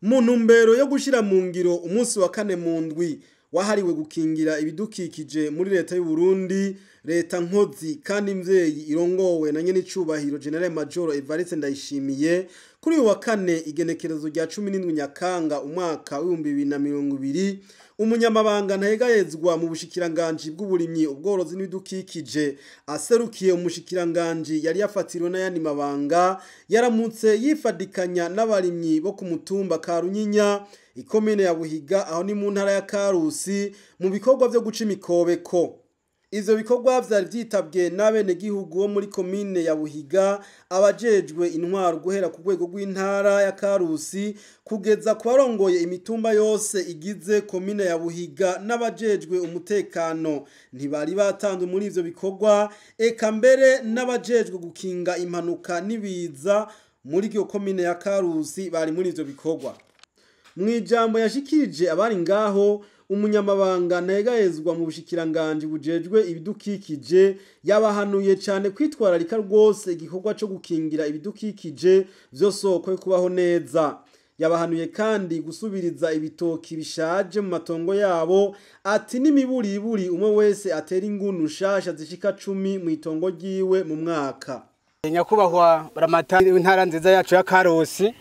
Mu ntumbero yo gushira mu ngiro umunsi wa kane mu ndwi wahariwe gukingira ibidukikije muri leta y'u Burundi, leta nkozi kandi imvyeyi irongowe na nyenicubahiro General Major Evariste Ndayishimiye, kuri uyu wa kane igenekerezo rya 17 Nyakanga umwaka w'ibihumbi 2020, umunyamabanga ntahegahezwa mu bushikiranganji bw'uburimyi, ubworozi n'ibidukikije aserukiye umushikiranganji yari yafatiriwe n'ayandi mabanga, yaramutse yifadikanya n'abarimyi bo ku mutumba Karunyinya, ikomine ya Buhiga, aho ni mu ntara ya Karusi, mu bikorwa vyo guca imikobeko. Ivyo bikorwa vyari vyitabwe n'abenegihugu bo muri komine ya Buhiga, abajejwe intwaro guhera ku rwego rw'intara ya Karusi kugeza ku barongoye imitumba yose igize komine ya Buhiga n'abajejwe umutekano. Ntibari batanzwe muri ivyo bikorwa, eka mbere n'abajejwe gukinga impanuka n'ibiza muri iyo komine ya Karusi bari muri ivyo bikorwa. Mw'ijambo yashikirije abari ngaho, umunyamabanga ntahegahezwa mu bushikiranganji bujejwe ibidukikije yabahanuye cane kwitwararika rwose igikorwa co gukingira ibidukikije vyo soko yo kubaho neza. Yabahanuye kandi gusubiriza ibitoki bishaje mu matongo yabo, ati n'imiburiburi umwe wese atera ingunu nshasha zishika 10 mw'itongo ryiwe mu mwaka. Nyakubahwa Buramatari w'intara nziza yacu ya Karusi,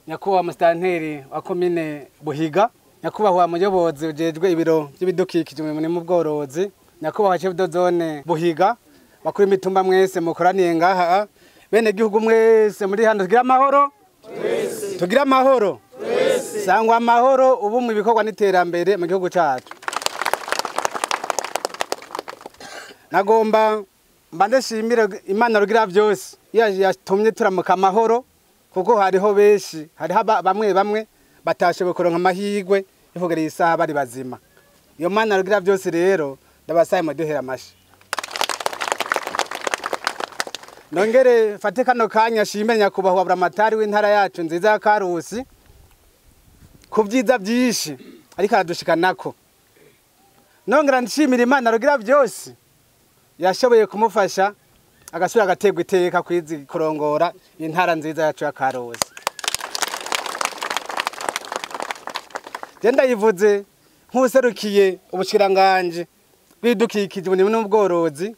nyakubahwa musitanteri wa komine Buhiga, nyakubahwa muyobozi ujejwe ibiro by'ibidukikije mu bworozi, nyakubahwa chef de zone Buhiga, bakuru imitumba mwese mukoraniye ngaha, bene gihugu mwese muri hano, tugira amahoro twese, tugira amahoro twese, sangwa amahoro ubu mu bikorwa n'iterambere mu gihugu cacu. Nagomba mbande shimire Imana rugira byose yatumye turamuka amahoro, kuko hariho benshi, hariho bamwe bamwe batashoboye kuronka amahirwe yo kugera iyi saha bari bazima. Iyo Mana rugira byose rero ndabasaye muduhera amashi. Nongere fate kano kanya shimire nyakubahwa Buramatari w'intara yacu nziza ya Karusi ku byiza byinshi ariko aradushikanako. Nongera nshimire Imana rugira byose yashoboye kumufasha agasubira agategwa iteka kwizi kurongora intara nziza yacu ya Karusi. Genda yivuze nk'userukiye ubushikiranganje bw'ibidukikije n'ubworozi,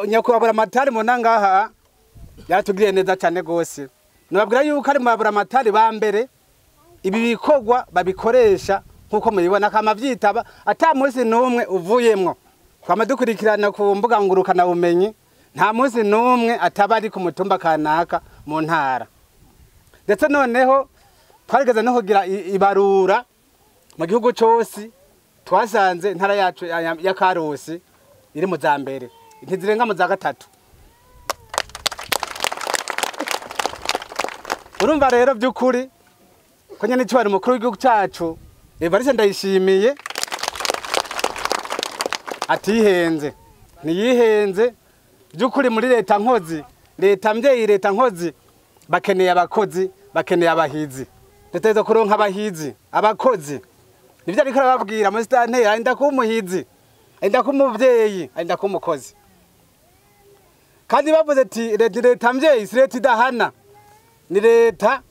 nyakubahwa Buramatari mubona ngaha yaratugiriye neza cyane gose. Nababwira yuko ari mu Buramatari ba mbere ibi bikorwa babikoresha nkuko mubibona, akama vyitaba ata munsi n'umwe uvuyemwo. Twama dukurikirana ku mbuga ngurukana bumenyi, nta munsi n'umwe ataba ari ku mutumba kanaka mu ntara. Ndetse noneho twarigeze no kugira ibarura mu gihugu cose, twasanze intara yacu ya Karusi iri mu za mbere, ntizirenga mu za gatatu. Urumva rero by'ukuri ko nyene icubahiro umukuru w'igihugu cacu Evariste Ndayishimiye atihenze, ntiyihenze by'ukuri. Muri leta nkozi, leta mvyeyi, leta nkozi bakeneye abakozi, bakeneye abahizi. Dutegerezwa kuronka abahizi, abakozi. Nivyo ariko arababwira musitanteri, arinda kuba umuhizi, arinda kuba umuvyeyi, arinda kuba umukozi. Kandi bavuze ati leta mvyeyi si leta idahana, ni leta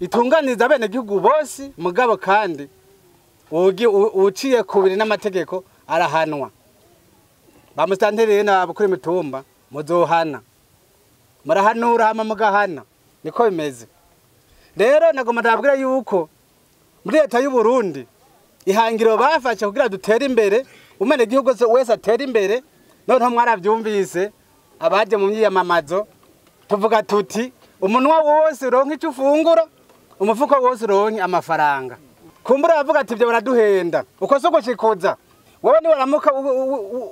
itunganiriza abenegihugu bose, mugabo kandi uciye kubiri n'amategeko arahanwa. Ba musitanteri n'abakuru imitumba muzohana, murahanura hama mugahana, niko bimeze. Rero nagomba ndababwira yuko muri leta y'u Burundi ihangiro bafashe kugira dutere imbere, umenegihugu wese atere imbere. Noneho mwaravyumvise abaje mu myiyamamazo tuvuga tuti umunwa wose uronke ico ufungura, umufuko wose uronke amafaranga. Kumbura bavuga ati ibyo baraduhenda, uko soko shikuza wewe ni waramuka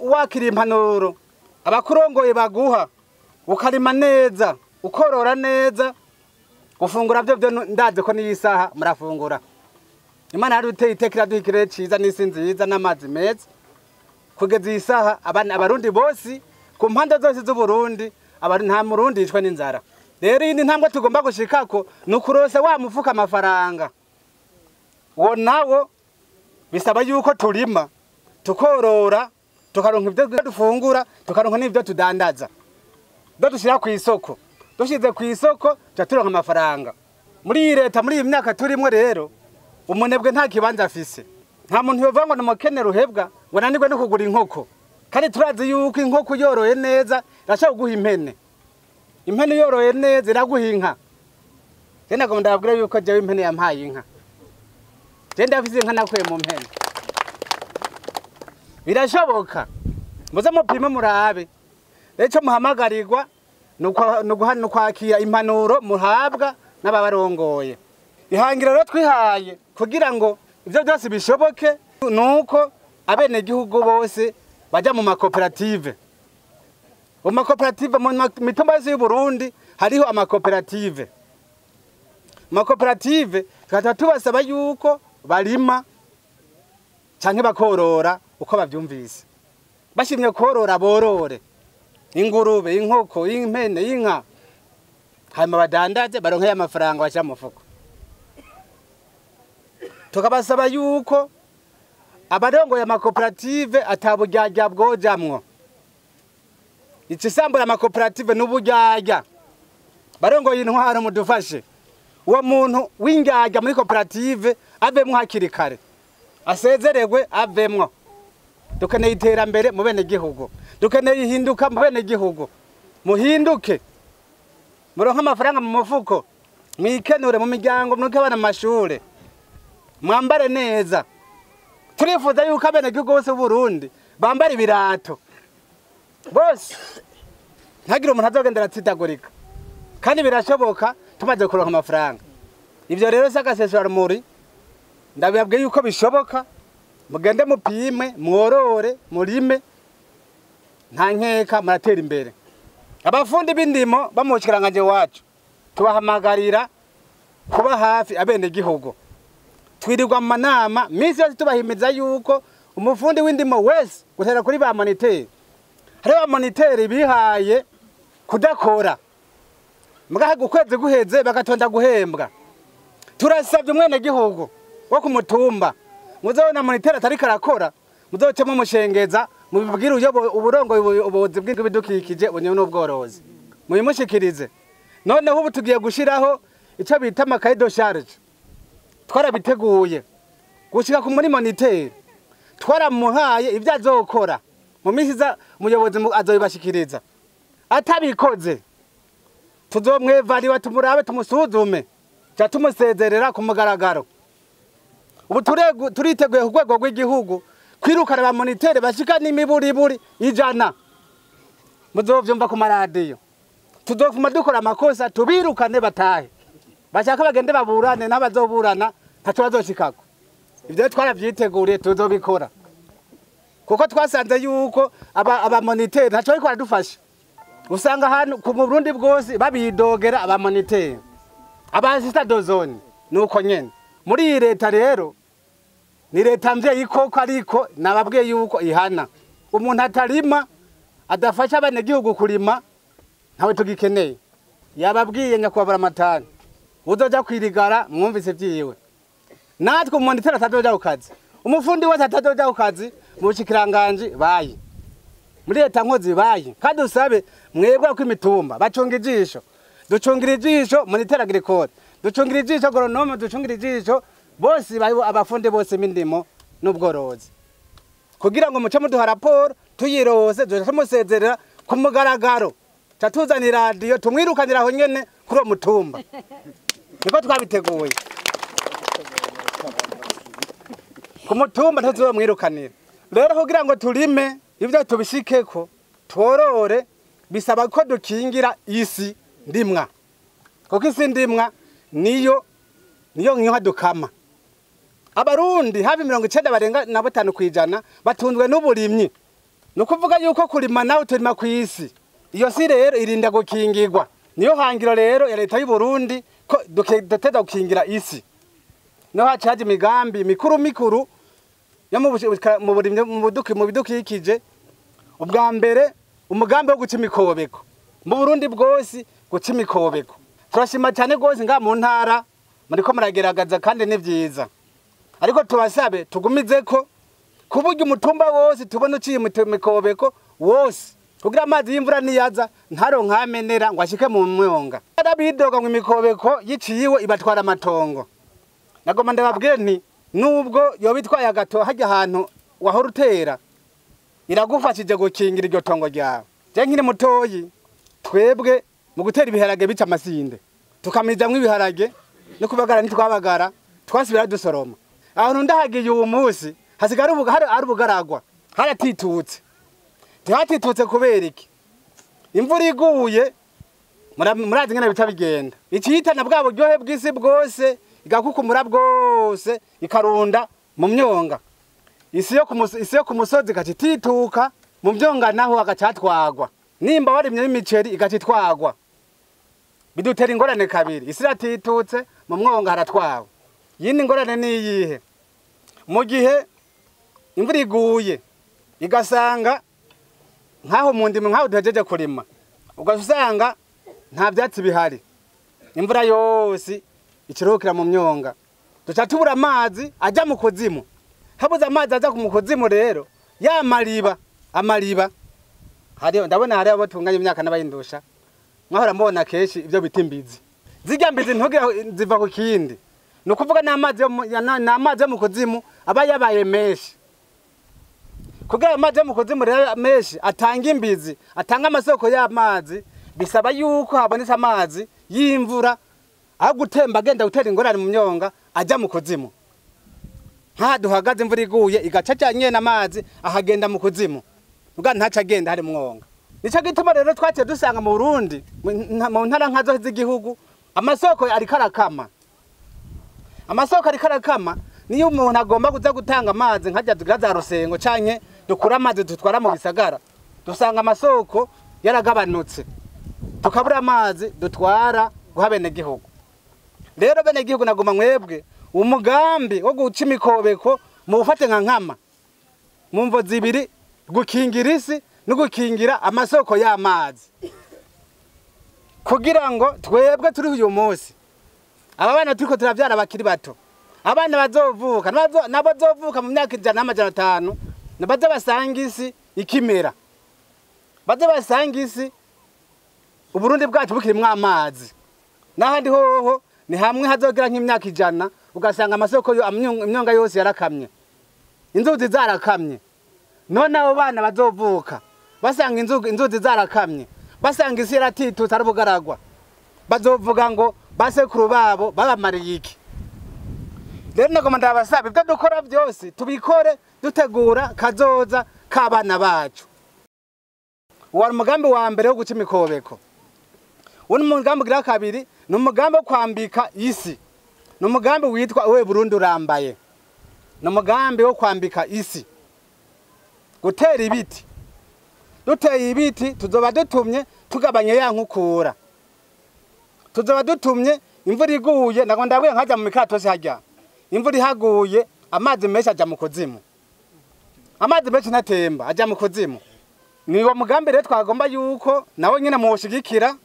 wakira impanuro abakurongoye baguha, ukarima neza, ukorora neza, gufungura byo byo ndazi ko niyi saha murafungura. Imana yaruteye iteka iraduha ikirere ciza n'isi nziza n'amazi meza. Kugeza iyi saha abarundi bose ku mpande zose z'u Burundi, nta murundi yicwa n'inzara. Rero iyi ntambwe tugomba gushikako ni ukurosa wa mufuka amafaranga. Uwo nawo bisaba yuko turima, tukorora, tukaronka ibyo dufungura, tukaronka n'ibyo tudandaza, ibyo dushira ku isoko. Dushize ku isoko tuca turonka amafaranga. Muri iyi leta, muri iyi myaka turimo rero, umunebwe nta kibanza afise. Nta muntu yova ngo ni umukene ruhebwa ngo ananirwe no kugura inkoko. Kandi turazi yuko inkoko yoroye neza irashobora kuguha impene. Impene yoroye neza iraguha inka. Je nagomba ndababwira yuko jewe impene yampaye inka. Je ndafise inka nakuye mu mpene. Birashoboka. Muze mupime murabe. Rero ico muhamagarirwa ni ukwakira impanuro muhabwa n'ababarongoye. Ihangiro rero twihaye kugira ngo ivyo byose bishoboke nuko abenegihugu bose baja mu makoperative. Mu makoperative mu mitumba yose y'u Burundi hariho amakoperative. Mu makoperative tukaba tubasaba yuko barima canke bakorora uko bavyumvise. Bashimye korora borore ingurube, inkoko, impene, inka, hanyuma badandaze baronke amafaranga bashira mu mufuko. Tukabasaba yuko abarongoye amakoperative ataburyarya bwojamwo. Icisambura amakoperative n'uburyarya. Barongoye intwaro mudufashe. Uwo muntu w'indyarya muri koperative avemwo hakiri kare, asezeregwe avemwo. Dukeneye iterambere mu bene gihugu, dukeneye ihinduka mu bene gihugu. Muhinduke, muronke amafaranga mu mufuko, mwikenure mu miryango, mwike abana mu mashure, mwambare neza. Turifuza yuko abene gihugu bose b'u Burundi bambara ibirato bose, ntagire umuntu azogendera atsidagurika. Kandi birashoboka tumaze kuronka amafaranga. Ivyo rero si agasesura-rumuri, ndababwiye yuko bishoboka. Mugende mupime, mworore, murime, nta nkeka muratera imbere. Abafundi b'indimo bo mu bushikiranganje wacu tubahamagarira kuba hafi abene gihugu. Twirirwa mu manama minsi yose tubahimiza yuko umufundi w'indimo wese gutera kuri ba moniteri. Hariho ba moniteri bihaye kudakora, mugahaga ukwezi guheze bagatonda guhembwa. Turasabye umwene gihugu wo ku mutumba, muzobona moniteri atariko arakora, muzocemo mushengeza, mubibwire uburongo ubuyobozi bw'ibidukikije uburimyi n'ubworozi, mubimushikirize. Noneho ubu tugiye gushiraho ico bita amakaye de charge. Twarabiteguye gushika ku muri moniteri, twaramuhaye ivyo azokora mu minsi iza, umuyobozi azobibashikiriza. Atabikoze tuzomwevariwa, tumurabe, tumusuzume, ca tumusezerera ku mugaragaro. Ubu turiteguye ku rwego rw'igihugu kwirukana ba moniteri bashika n'imiburiburi 100. Muzovyumva ku maradiyo. Tuzofuma dukora amakosa tubirukane batahe. Bashaka bagende baburane n'abazoburana ntaco bazoshikako. Ivyo twaravyiteguriye tuzobikora. Kuko twasanze yuko aba moniteri ntaco bariko baradufasha. Usanga hano ku Burundi bwose babidogera aba moniteri. Aba assistant de zone nuko nyene. Muri iyi leta rero ni leta mvyeyi koko, ariko nababwiye yuko ihana. Umuntu atarima adafasha abanyagihugu kurima ntawe tugikeneye. Yababwiye nyakubahwa Buramatari, uzoja kwirigara mwumvise vyiwe. Natwe umoniteri atazoja ku kazi, umufundi wese atazoja ku kazi mu bushikiranganji bayi, muri leta nkozi bayi. Kandi usabe mwebwe ko imitumba bacunga ijisho, ducungira ijisho moniteri agricole, ducungira ijisho agronome, ducungira ijisho bose abafundi bose b'indimo n'ubworozi, kugira ngo muce muduha raporo tuyirose, duce tumusezerera ku mugaragaro, ca tuzana iradiyo tumwirukanira aho nyene kuri uwo mutumba. Niko twabiteguye. Ku mutumba ntituzomwirukanira. Rero kugira ngo turime ivyo tubishikeko tworore, bisaba ko dukingira isi ndimwa, kuko isi ndimwa niyo nka dukama. Abarundi hafi 95 barenga na 5% batunzwe n'uburimyi. Nukuvuga yuko kurima nawe turima ku isi. Iyo si rero irinda gukingirwa. Niyo hangiro rero ya leta y'u Burundi ko duteza gukingira isi. No hacaje imigambi mikuru mikuru yo mu burimyi mu bidukikije. Ubwa mbere umugambi wo guca imikobeko mu Burundi bwose, guca imikobeko. Turashima cyane gose nga mu ntara muriko murageragaza kandi ni vyiza, ariko tubasabe tugumize ko kuburyo umutumba wose tubona uciye imikobeko wose. Kugira amazi y'imvura niyaza ntaronka amenera ngo ashike mu mwonga. Arabidoga ngo imikobeko yiciyiwe ibatwara amatongo. Nagoma ndababwire nti nubwo yoba itwaye agato hajya ahantu wahora utera iragufashije gukingira iryo tongo ryawe. Je nkiri mutoyi twebwe mu gutera ibiharage bica amasinde tukamizamwo ibiharage no kubagara ntitwabagara twasubira dusoroma. Ahantu ndahagiye uwo munsi hasigara ari ubugaragwa haratitutse. Ntihatitutse kubera iki? Imvura iguye murazi ingene bica bigenda, icihitana bwa buryohe bw'isi bwose igakukumura bwose ikarunda mu myonga. Isi yo ku musozi igaca itituka, mu myonga naho hagaca hatwagwa. Nimba warimye imiceri igaca itwagwa. Bidutera ingorane kabiri, isi iratitutse, mu mwonga haratwawe. Yindi ngorane ni iyihe? Mu gihe imvura iguye igasanga nkaho mu ndimo nkaho duhejeje kurima, ugasanga nta byatsi bihari, imvura yose ikiruhukira mu myonga, duca tubura amazi ajya mu kuzimu. Habuze amazi aja mu kuzimu rero ya mariba amariba hari ndabona hari abo tunganya imyaka n'abayindusha mwahora mbona kenshi ibyo bita imbizi. Zirya mbizi ntugira ziva ku kindi, ni ukuvuga n'amazi yo mu kuzimu aba yabaye menshi. Kugira amazi yo mu kuzimu rero menshi atanga imbizi, atanga amasoko y'amazi, bisaba yuko habonetse amazi y'imvura aho gutemba agenda gutera ingorane mu myonga ajya mu kuzimu. Nka duhagaze imvura iguye igaca nyene amazi ahagenda mu kuzimu, ubwa ntaca agenda hari mwonga. Nico gituma rero twaciye dusanga mu Burundi mu ntara nkazo z'igihugu amasoko ariko arakama. Amasoko ariko arakama niyo umuntu agomba kuza gutanga amazi nkajya tugira za Rusengo canke dukura amazi dutwara mu bisagara, dusanga amasoko yaragabanutse, tukabura amazi dutwara guha bene gihugu. Rero bene gihugu nagoma mwebwe umugambi wo guca imikobeko muwufate nka nkama mu mvo zibiri, gukingira isi no gukingira amasoko y'amazi, kugira ngo twebwe turi uyu munsi aba bana turiko turavyara bakiri bato, abana bazovuka n'abazovuka mu myaka 100 na 500 baze basanga isi ikimera, baze basanga isi Uburundi bwacu bukirimwo amazi. N'ahandi hoho ni hamwe hazogera nk'imyaka 100 ugasanga amasoko imyonga yose yarakamye, inzuzi zarakamye. None abo bana bazovuka basanga inzuzi zarakamye, basanga isi yaratitutse ari ubugaragwa, bazovuga ngo basekuru babo babamariye iki? Rero nagoma ndabasaba ibyo dukora byose tubikore dutegura kazoza k'abana bacu. Uwo umugambi wa mbere wo guca imikobeko. Uwo ni umugambi ugira kabiri, ni umugambi wo kwambika isi. Ni umugambi witwa we Burundi urambaye. Ni umugambi wo kwambika isi, gutera ibiti. Duteye ibiti tuzoba dutumye tugabanya ya nkukura, tuzoba dutumye imvura iguye. Nagomba ndabwiye nkajya mu mikaratusi hajya imvura ihaguye amazi menshi ajya mu kuzimu, amazi menshi ntatemba ajya mu kuzimu. Ni uwo mugambi rero twagomba yuko nawe nyine muwushigikira,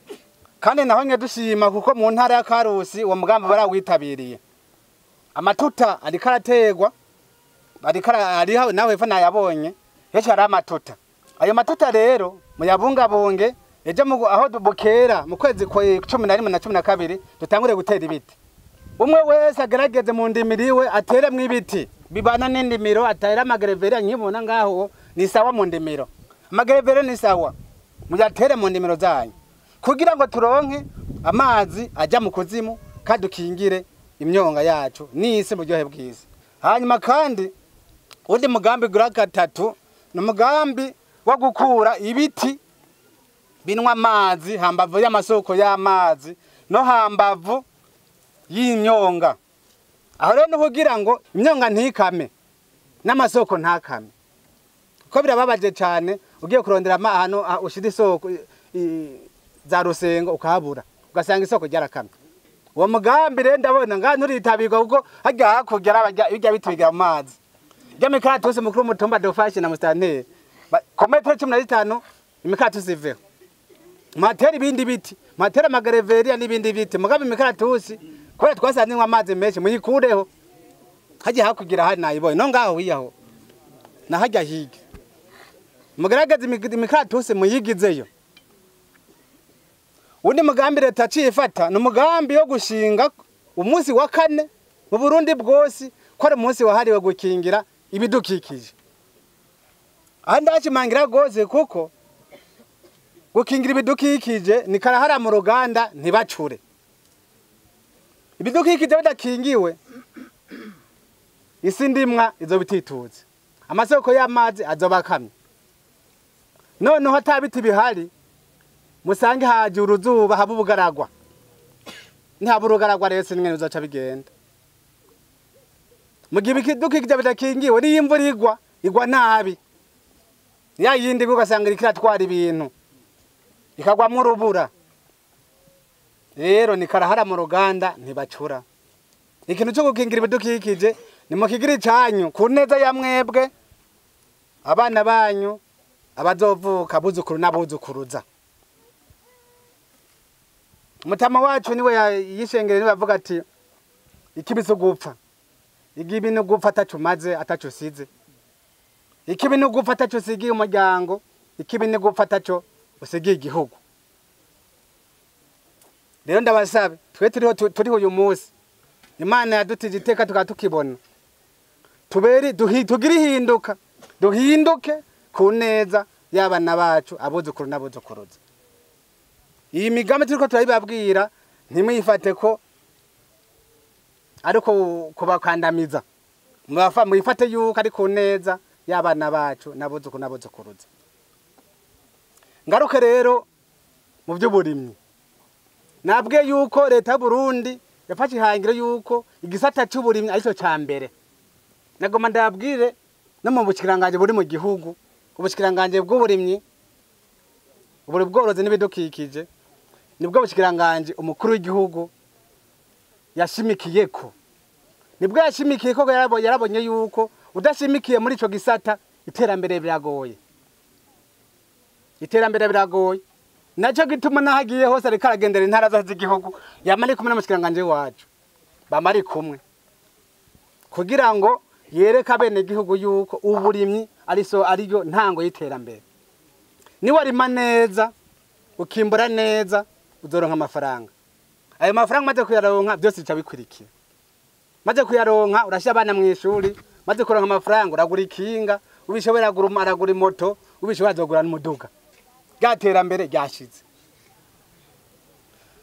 kandi naho nyine dushima kuko mu ntara ya Karusi uwo mugambi barawitabiriye. Amatuta ariko arategwa, ariko ariho nawe epfo nayabonye henshi hari amatuta. Ayo matuta rero muyabungabunge, ejo aho bukera mu kwezi kwa 11 na 12 dutangure gutera ibiti. Umwe wese agerageze mu ndimiro iwe ateremwo ibiti bibana n'indimiro, atere amagereveriya nkibona ngaho ni sawa mu ndimiro, amagereveriya ni sawa, muyatere mu ndimiro zanyu kugira ngo turonke amazi ajya mu kuzimu kandi dukingire imyonga yacu n'isi mu buryohe bwiza. Hanyuma kandi undi mugambi gura gatatu ni umugambi wo gukura ibiti binwa amazi hambavu y'amasoko y'amazi no hambavu y'imyonga. Aho rero kugira ngo imyonga ntikame n'amasoko ntakame, kuko birababaje cyane ugiye kurondera ahantu ushira isoko za Rusengo ukahabura, ugasanga isoko ryarakamye. Uwo mugambi rero ndabona ngaha nturitabirwa kuko harya hakurya bijya bitwigira mu mazi. Irya mikaratusi mukuru w'umutumba dufashe na musitanteri ku metero 15 imikaratusi iveho, muhatere ibindi biti, muhatere amagereveriya n'ibindi biti, mugabe imikaratusi kubera twasanze inywa amazi menshi muyikureho. Hajya hakugira hari nayibonye no ngaho wiyaho na hajya hirya Mugaragaze imikaratusi muyigizeyo. Undi mugambi leta cifata ni umugambi wo gushinga umunsi wa kane mu Burundi bwose, ko ari umunsi wahariwe gukingira ibidukikije. Aha ndashimangira rwose, kuko gukingira ibidukikije ni karahara mu ruganda, ntibacure. Ibidukikije bidakingiwe, isi ndimwa izoba ititutse, amasoko y'amazi azoba akamye. Noneho ata biti bihari, musange haje uruzuba, haba ubugaragwa. Ntihaba urugaragwa rero, sinimwe bizoca bigenda. Mu gihe ibidukikije bidakingiwe, n'iyo imvura igwa, igwa nabi. Ya yindi igwa ugasanga iriko iratwara ibintu, ikagwamwo urubura. Rero ni karahara mu ruganda, ntibacura. Ikintu cyo gukingira ibidukikije nimukigire icanyu ku neza ya mwebwe, abana banyu, abazovuka, abuzukuru n'abuzukuruza. Mutama wacu niwe yishengere, niwe avuga ati ikibi si ugupfa, ikibi ni ugupfa ataco umaze, ataco usize. Ikibi ni ugupfa ataco usigiye umuryango, ikibi ni ugupfa ataco usigiye igihugu. Rero ndabasabe, twe turiho, turiho uyu munsi, Imana yadutije iteka tukaba tukibona, tuberi tugire ihinduka, duhinduke ku neza y'abana bacu, abuzukuru n'abuzukuruza. Iyi migambi turiko turabibabwira, ntimuyifate ko ariko kubakandamiza. Muyifate yuko ari ku neza y'abana bacu n'abuzukuru n'abuzukuruza. Ngaruke rero mu by'uburimyi, nabwiye yuko leta y'u Burundi yafashe ihangiro yuko igisata c'uburimyi arico ca mbere. Nagoma ndababwire no mu bushikiranganje buri mu gihugu, ubushikiranganje bw'uburimyi, uburi bworozi n'ibidukikije, nibwo bushikiranganje umukuru w'igihugu yashimikiyeko. Nibwo yashimikiyeko, yarabonye yuko udashimikiye muri ico gisata, iterambere biragoye. Iterambere biragoye. Naco gituma nahagiye hose ariko aragendera intara zose z'igihugu, yama ari kumwe n'umushikiranganje wacu. Bama ari kumwe kugira ngo yereke abenegihugu yuko uburimyi ariyo ntango y'iterambere. Niwarima neza, ukimbura neza, uzoronka amafaranga. Ayo mafaranga maze kuyaronka, byose bica bikurikira. Maze kuyaronka, urashyira abana mu ishuri. Maze kuronka amafaranga, uragura ikinga, ubishoboye aragura imoto, ubishoboye azogura n'umuduga. Rya terambere ryashize.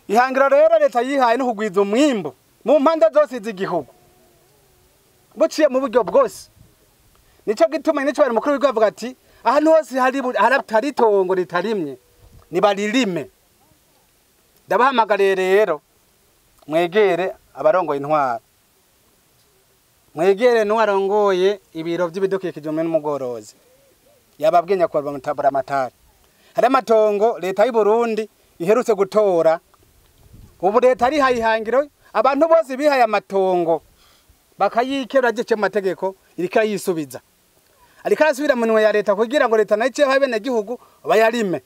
Ihangiro rero leta yihaye no kugwiza umwimbu mu mpande zose z'igihugu, buciye mu buryo bwose. Nico gituma nico bari mukuru w'igihugu avuga ati ahantu hose hari itongo ritarimye, nibaririme. Ndabahamagariye rero mwegere abarongoye intwaro, mwegere n'uwarongoye ibiro by'ibidukikije n'umugorozi, yababwiye nyakubahwa Buramatari. Hari amatongo leta y'u Burundi iherutse gutora. Ubu leta arihaye ihangiro, abantu bose bihaye amatongo bakayikera gice mu mategeko, iriko irayisubiza, ariko arasubira mu minwe ya leta kugira ngo leta nayo ice abenegihugu bayarime.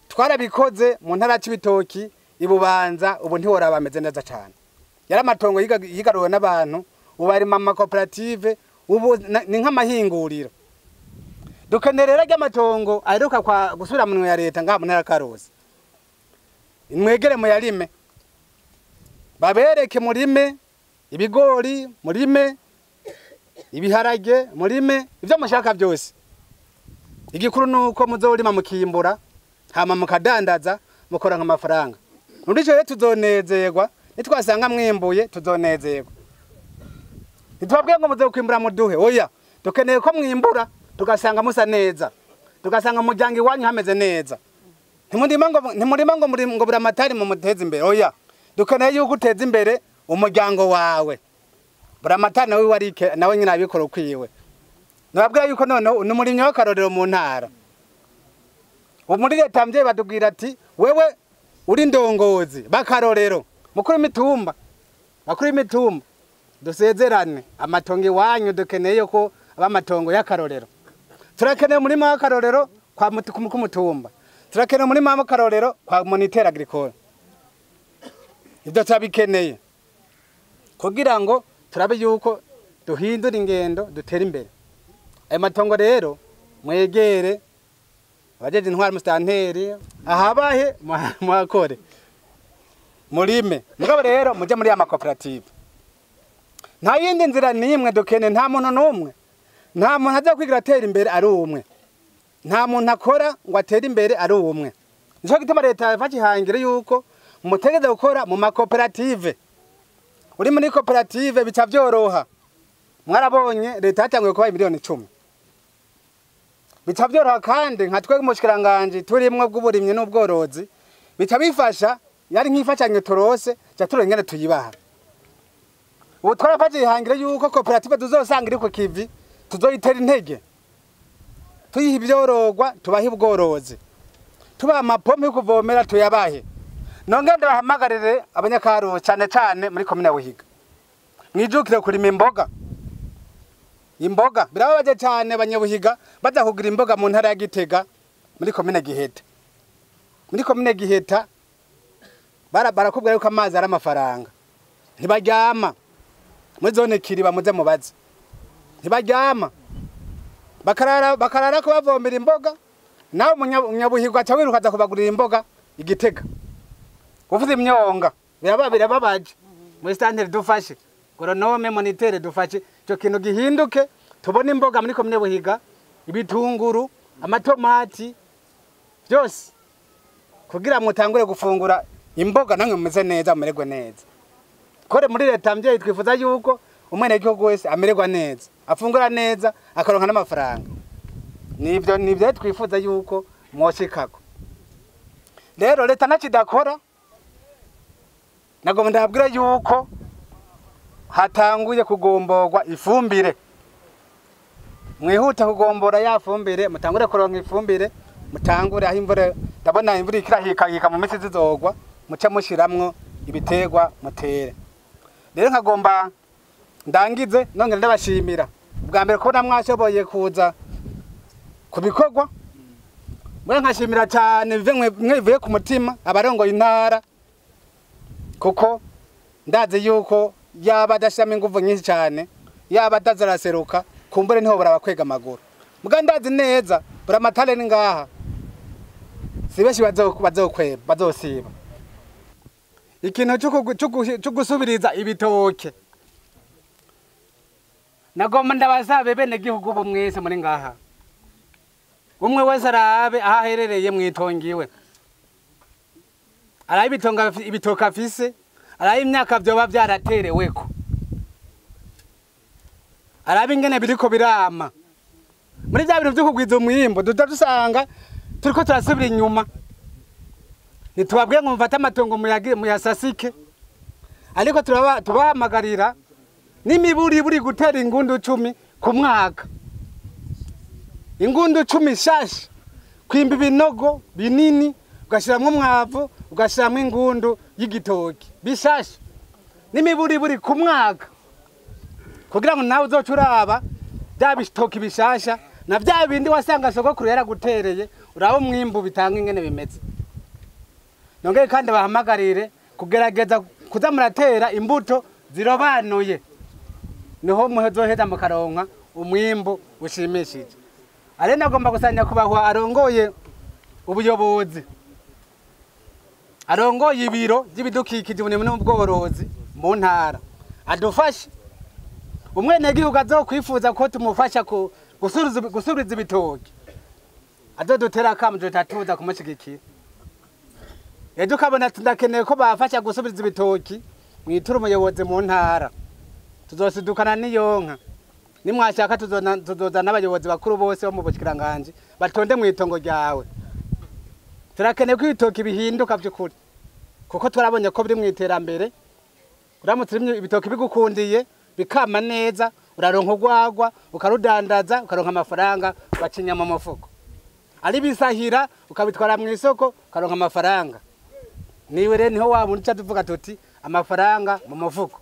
Twarabikoze mu ntara Cibitoki, Ibubanza, ubu ntiworaba, bameze neza cane. Yari amatongo yigaruwe n'abantu, ubu arima amakoperative, ubu ni nk'amahinguriro. Dukeneye rero ry'amatongo aheruka kwa gusubira mu minwe ya leta ngaha mu ntara ya Karusi, mwegere muyarime, babereke murime ibigori, murime ibiharage, murime ivyo mushaka byose. Igikuru nuko muzorima mukimbura, hama mukadandaza, mukora nk'amafaranga. Muri ico rero tuzonezerwa nitwasanga mwimbuye, tuzonezerwa. Ntitwabwiye ngo muzokwimbura muduhe, oya. Dukeneye ko mwimbura tugasanga musa neza, tugasanga umuryango iwanyu hameze neza. Ntimurima ngo muri ngo Buramatari mu muteze imbere, oya. Dukeneye yuko uteza imbere umuryango wawe. Buramatari nawe warike nawe nyine abikora ukwiwe. Nababwira yuko noneho ni umurimyi w'akarorero mu ntara. Ubu muri leta mvyeyi batubwira ati wewe uri ndongozi bakarorero, mukuru w'imitumba, bakuru w'imitumba, dusezerane amatongo iwanyu, dukeneye ko aba amatongo y'akarorero. Turakeneye umurima w'akarorero kwa kumutumba, turakeneye umurima w'akarorero kwa moniteur agricole. Ibyo turabikeneye kugira ngo turabe yuko duhindura ingendo, dutere imbere. Ayo matongo rero mwegere Abajeje intwari musitanteri ahabahe muhakore murime. Mugabo rero muje muri ya makoperative. Nta yindi nzira nimwe dukene, nta muntu n'umwe, nta muntu aza kwigira atera imbere ari umwe, nta muntu akora ngo atere imbere ari umwe. Nico gituma leta yafashe ihangiro yuko mutegeze gukora mu makoperative. Uri muri koperative bica vyoroha. Mwarabonye leta yatanguye kubaha miliyoni 10. Bica vyoroha kandi nka twe mushikiranganje turimwo bw'uburimyi n'ubworozi, bica bifasha, yari nk'imfashanyo torose, ca turengene tuyibaha. Ubu twarafashe ihangiro yuko koperative tuzosanga iri ku kivi, tuzoyitera intege, tuyiha ibyorogwa, tubahe ubworozi, tubaha amapompe yo kuvomera tuyabahe. Nongere ndabahamagarire abanyakarusi cane cane muri komine Buhiga, mwijukire kurima imboga. Imboga birababaje cane abanyabuhiga baza kugira imboga mu ntara ya Gitega muri komine Giheta. Muri komine Giheta barakubwira yuko amazi ari amafaranga, ntibaryama. Muri zone Kiriba muze mubaze, ntibaryama, bakarara ko bavomera imboga. Nawe umunyabuhiga aca wiruka aza kubagurira imboga Igitega, uvuze imyonga. Birababaje. Muri santere dufashe, goronome monitere dufashe, ico kintu gihinduke, tubone imboga muri komine Buhiga, ibitunguru, amatomati, byose, kugira mutangure gufungura imboga namwe mumeze neza, mumererwe neza. Kore muri leta mvyeyi twifuza yuko umwenegihugu wese amererwa neza, afungura neza, akaronka n'amafaranga. Nivyo twifuza yuko mwoshikako. Rero leta ntakidakora, nagomba ndababwira yuko hatanguye kugomborwa ifumbire. Mwihute kugombora ya fumbire, mutangure kuronka ifumbire, mutangure aho imvura, ndabona imvura ikirahikahika mu minsi zizogwa, muce mushiramwo ibiterwa mutere. Rero nkagomba ndangize nongera ndabashimira ubwa mbere kubona mwashoboye kuza ku bikorwa. Mwe nkashimira cyane mwe ku mutima abarongoye intara, kuko ndazi yuko yaba adashiramo inguvu nyinshi cyane, yaba atazaraseruka kumbure niho burabakwega amaguru. Muga ndazi neza buramatare ni ngaha, si benshi bazokweba, bazosiba. Ikintu cyo gusubiriza ibitoke, nagomba ndabasabe bene gihugu bo mwese muri ngaha, umwe wese arabe aho aherereye mwitongiwe, arabe ibitoke afise, arabe imyaka vyoba vyaratereweko, arabe ingene biriko birama. Muri vya bintu vyo kugwiza umwimbo duta dusanga turiko turasubira inyuma. Ntitubabwiye ngo mufate amatongo muyasasike, ariko tubahamagarira n'imiburi buri gutera ingundu 10 ku mwaka, ingundu 10 shasha, kwimba ibinogo binini ugashiramwo umwavu, ugashiramwo ingundu y'igitoki bishasha, n'imiburi buri ku mwaka, kugira ngo nawe uzoce uraba bya bitoki bishasha na bya bindi wasanga sogokuru yaragutereye, uraba umwimbu bitanga ingene bimeze. Nongeye kandi bahamagarire kugerageza kuza muratera imbuto zirobanuye, niho muzoheza mukaronka umwimbu ushimishije. Ari nagomba gusanya kubahwa arongoye ubuyobozi, arongoye ibiro by'ibidukikije uburimyi n'ubworozi mu ntara, adufashe. Umwenegihugu azokwifuza ko tumufasha gusubiza ibitoki, azodutera akamo tutatuza kumushigikira. Ejo ukabona ndakeneye ko bafasha gusubiza ibitoki, mwiture umuyobozi mu ntara, tuzosidukana n'iyonka. Nimwashaka tuzoza n'abayobozi bakuru bose bo mu bushikiranganje batonde mu itongo ryawe. Turakeneye ko ibitoki bihinduka by'ukuri, kuko turabonye ko biri mu iterambere. Uramutse urimye ibitoki bigukundiye bikama neza, uraronka urwagwa, ukarudandaza, ukaronka amafaranga, ugacinya mu mufuko. Ari bisahira ukabitwara mu isoko, ukaronka amafaranga. Niwe rero niho wa muntu tuvuga tuti amafaranga mu mufuko.